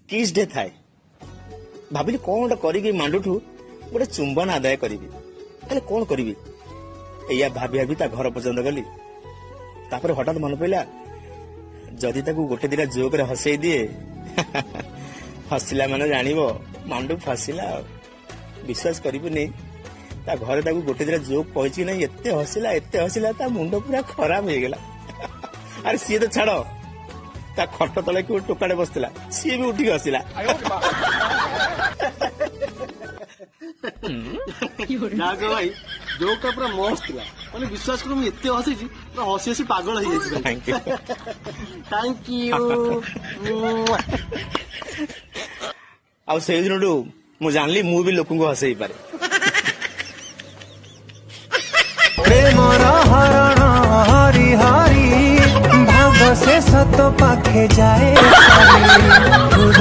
କିସ୍ day ଥାଏ। ଭାବିଲି କଣ ଗୋଟେ କରିକି ମାଣ୍ଡୁଠୁ ଗୋଟେ ଚୁମ୍ବନ ଆଦାୟ କରିବି। ହେଲେ କଣ କରିବି, ଏଇଆ ଭାବି ଭାବି ତା ଘର ପର୍ଯ୍ୟନ୍ତ ଗଲି। ତାପରେ ହଠାତ୍ ମନେ ପଇଲା, ଯଦି ତାକୁ ଗୋଟେ ଦିଟା ଜୋକରେ ହସେଇ ଦିଏ, ହସିଲା ମାନେ ଜାଣିବ ମାଣ୍ଡୁ ଫସିଲା। ଆଉ ବିଶ୍ୱାସ କରିବୁନି, ତା ଘରେ ତାକୁ ଗୋଟେ ଦିଟା ଜୋକ୍ କହିଛି କି ନାଇଁ, ଏତେ ହସିଲା, ଏତେ ହସିଲା, ତା ମୁଣ୍ଡ ପୁରା ଖରାପ ହେଇଗଲା। ଆରେ ସିଏ ତ ଛାଡ, ତା ଖଟ ତଳେ କି ଗୋଟେ ଟୋକାଟେ ବସିଥିଲା, ସିଏ ବି ଉଠିକି ହସିଲା। ନା ଗୋ ଭାଇ, ଜୋକ୍ ଟା ପୁରା ମସ୍ତ ଥିଲା। ମାନେ ବିଶ୍ୱାସ କର, ମୁଁ ଏତେ ହସିଛି, ପୁରା ହସି ହସି ପାଗଳ ହେଇଯାଇଛି ଭାଇ। Thank you. Thank you. ଆଉ ସେଇ ଦିନଠୁ ମୁଁ ଜାଣିଲି, ମୁଁ ବି ଲୋକଙ୍କୁ ହସେଇ ପାରେ। ପ୍ରେମର ହରଣ ହରି ହରି, ଭାବ ଶେଷ ତ ପାଖେ ଯାଏ ସରି।